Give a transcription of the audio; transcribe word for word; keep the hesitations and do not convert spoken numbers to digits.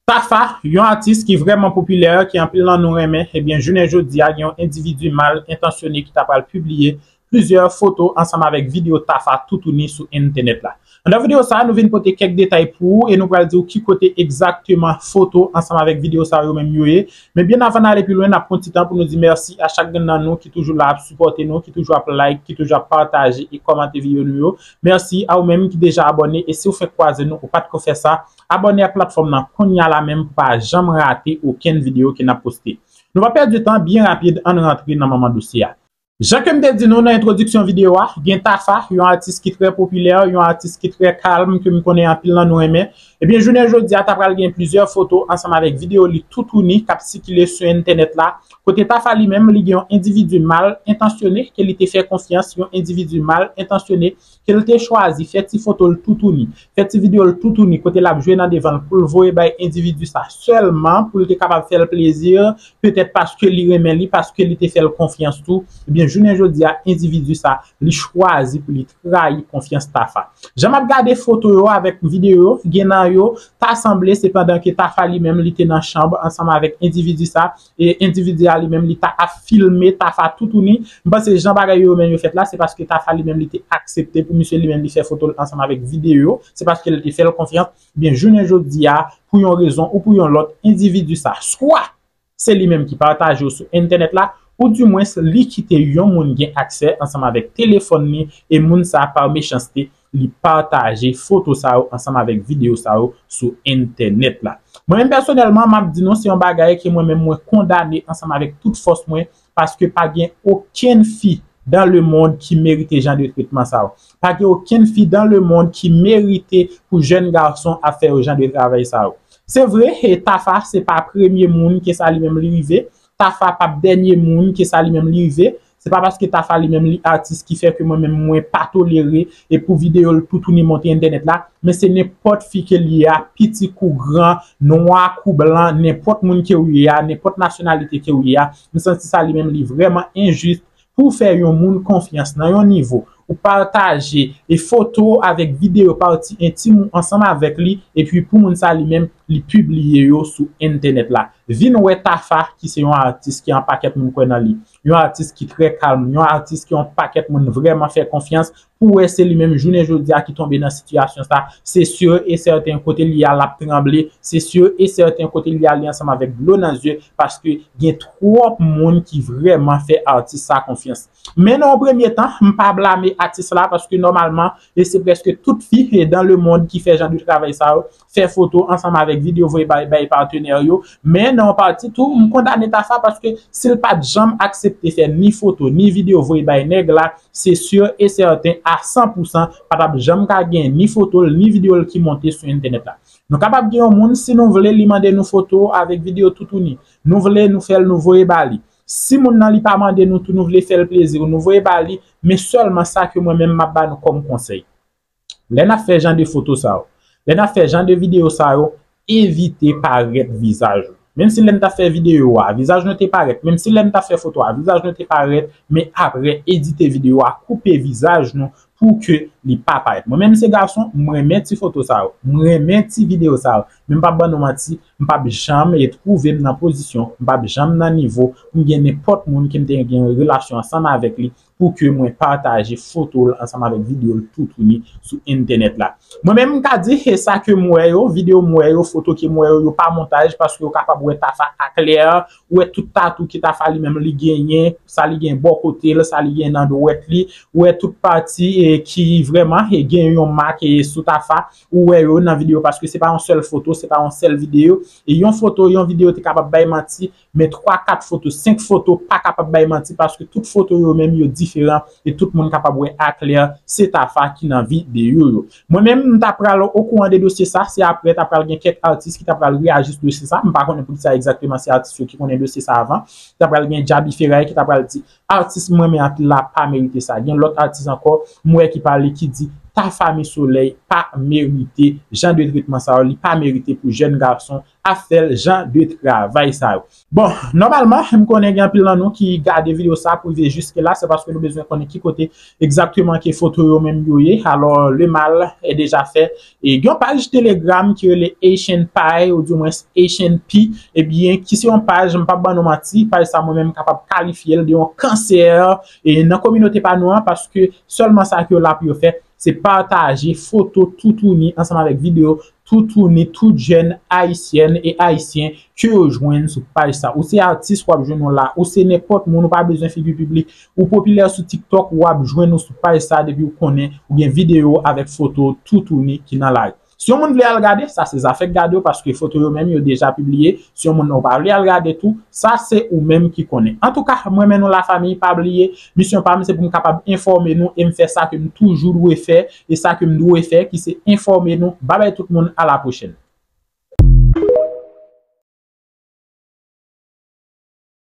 Tafa, yon atis ki vrèman popilè, ke anpil nan nou renmen, ebyen, jounen jodi a, gen yon endividi mal entansyone ki ta pral pibliye plizyè foto ansanm avèk videyo Tafa toutouni sou entènèt la. Anndan videyo sa a, nou vin pote kèk detay pou ou e nou pral di w ki kote egzakteman foto ansanm avèk videyo sa yo menm yo ye. Men byen avan n ale pi lwen, n ap pran ti tan pou nou di mèsi a chak grenn nan nou ki toujou la ap sipòte nou, ki toujou ap like, ki toujou ap pataje e kòmante videyo nou yo. Mèsi a ou menm ki deja abòne e si w fèk kwaze nou, ou pa t ko fè sa, abòne ak platfòm nan kounye a la menm pou pa janm rate okenn videyo ke n ap poste. Nou pa pèdi tan, byen rapid, ann rantre nan manman dosye a. Jan ke m te di nou nan entwodiksyon videyo a, gen Tafa, yon atis ki trè popilè, yon atis ki trè kalm, ke m konnen anpil nan nou renmen. Ebyen, jounen jodi a, ta pral gen plizyè foto ansanm avèk videyo li toutouni k ap sikile sou entènèt la, kote Tafa li menm, li gen yon endividi mal entansyone, ke li te fè konfyans, yon endividi mal entansyone, ke l te chwazi fè ti foto l toutouni, fè ti videyo l toutouni, kote l ap jwe nan devan l pou l voye bay endividi sa sèlman, pou l te kapab fè l plezi, petèt paske li renmen li, paske li te fè l konfyans tou, ebyen, jounen jodi a, endividi sa, li chwazi pou li trayi konfyans Tafa. Jan m ap gade foto yo avèk videyo yo, gen nan yo, ta sanble se pandan ke Tafa li menm, li te nan chanb ansanm avèk endividi sa, e endividi a li menm, li ta ap filme Tafa toutouni. M panse jan bagay yo menm yo fèt la, se paske Tafa li menm, li te aksepte pou misye li menm, li fè foto l ansanm avèk videyo yo, se paske l te fè l konfyans. Ebyen, jounen jodi a, pou yon rezon ou pou yon lòt, endividi sa, swa se li menm ki pataje yo sou entènèt la, oudimwens li kite yon moun gen aksè ansanm avèk telefòn li, e moun sa, pa mechanste, li pataje foto sa yo ansanm avèk videyo sa yo sou entènèt la. Mwen menm pèsonèlman, m ap di nou, se yon bagay ke mwen menm mwen kondane ansanm avèk tout fòs mwen, paske pa gen okenn fi dans le monde ki merite jan de tretman sa yo. Pa gen okenn fi dans le monde ki merite pou jèn gason ap fè yo jan de travay sa yo. Se vre, e Tafa se pa premye moun ke sa li menm li rive. Tafa p ap dènye moun ke sa li menm li rive. Se pa paske Tafa li menm li atis ki fè ke mwen menm mwen pa tolere e pou videyo l toutouni monte entènèt la, men se nenpòt fi ke l ye a, piti kou gran, nwa kou blan, nenpòt moun ke w ye a, nenpòt nasyonalite ke w ye a, m santi sa li menm li vrèman enjis pou w fè yon moun konfyans nan yon nivo ou pataje e foto avèk videyo pati entim ou ansanm avèk li, epi pou moun sa li menm li pibliye yo sou entènèt la. Vin wè Tafa ki se yon atis ke yon pakèt moun kwè nan li, yon atis ki trè kalm, yon atis ke yon pakèt moun vrèman fè konfyans, pou wè se li menm jounen jodi a ki tonbe nan sitiyasyon sa, se si e sèten kote li ye a l ap tranble, se si e sèten kote li ye a li ansanm avèk dlo nan zye, paske gen twòp moun ki vrèman fè atis sa konfyans. Men nan yon premye tan, m pa blame atis la, paske nòmalman, e se prèske tout fi e dans le monde ki fè jan de travay sa yo, fè foto ansanm avèk videyo voye bay, bay patenè yo. Men nan yon pati tou, m kondane Tafa paske si l pa t janm aksepte fè ni foto, ni videyo voye bay nèg la, se si e sèten a san pou san, pa t ap janm ka gen ni foto l, ni videyo l ki monte sou entènèt la. Nou kapab gen yon moun, si nou vle, li mande nou foto avèk videyo toutouni. Nou vle, nou fè l, nou voye ba li. Si moun nan li pa mande nou tou, nou vle fè l plezi, nou voye ba li, men sèlman sa ke mwen menm m ap ba nou kòm konsèy. Lè n ap fè jan de foto sa yo, lè n ap fè jan de videyo sa yo, evite parèt vizaj ou. Menm si lè n t ap fè videyo a, vizaj nou te parèt, menm si lè n t ap fè foto a, vizaj nou te parèt, men apre, edite videyo a, koupe vizaj nou pou ke li pa parèt. Mwen menm se gason, m renmen ti foto sa yo, m renmen ti videyo sa yo, men m p ap ban nou manti, m p ap janm e twouve m nan pozisyon, m p ap janm nan nivo pou m gen nenpòt moun ke m te gen relasyon ansanm avèk li, pou ke mwen pataje foto l ansanm avèk videyo l toutouni sou entènèt la. Mwen menm, m ka di, e sa ke m wè yo, videyo m wè yo, foto ke m wè yo, yo pa montaj, paske ou kapab wè Tafa aklè, ou wè tout tatou ke Tafa li menm li genyen, sa li gen bò kote l, sa li gen nan dwèt li, ou wè tout pati e ki vrèman e gen yon mak e sou Tafa, ou wè yo nan videyo, paske se pa yon sèl foto, se pa yon sèl videyo, e yon foto, yon videyo te kapab bay manti, men twa, kat foto, senk foto pa kapab bay manti paske tout foto yo menm yo diferan e tout moun kapab wè aklè se Tafa ki nan videyo yo. Mwen menm, m ta pral okouran de dosye sa, se apre ta pral gen kèk atis ki ta pral reyaji sou dosye sa. M pa konnen poukisa egzakteman se atis yo ki konnen dosye sa avan. Ta pral gen Djaby Feray ki ta pral di, atis mwen renmen an la pa merite sa. Gen lòt atis ankò, m wè ki pale ki di, Tafa Misolèy pa merite jan de tretman sa yo, li pa merite pou jèn gason ap fè l jan de travay sa yo. Bon, nòmalman, m konnen gen anpil nan nou ki gade videyo sa pou rive jiske la, se paske nou bezwen konnen ki kote egzakteman ke foto yo menm yo ye. Alò, le mal est déjà fait. E gen yon paj Telegram ki rele Haitian Pie, ou dimwens Haitian P, ebyen, ki se yon paj, m p ap ban nou manti, paj sa mwen menm m kapab kalifye l de yon kansè e nan kominote pa nou an, paske sèlman sa ke yo la pou yo fè, se pataje foto toutouni ansanm avèk videyo toutouni tout jèn ayisyèn e ayisyen ke yo jwenn sou paj sa. Ou se atis, w ap jwenn nou la. Ou se nenpòt moun, ou pa bezwen figi piblik. Ou popilè sou TikTok, w ap jwenn nou sou paj sa depi w konnen ou gen videyo avèk foto toutouni ki nan lari. Si yon moun vle al gade, sa se zafè k gade w, paske foto yo menm yo deja pibliye. Si yon moun ou pa vle al gade tou, sa se ou menm ki konnen. Antouka, mwen renmen nou lafanmi, pa bliye, misyon pa m se pou m kapab enfòme nou e m fè sa ke m toujou dwe fè e sa ke m dwe fè, ki se enfòme nou. Babay tout moun, a la pwochèn.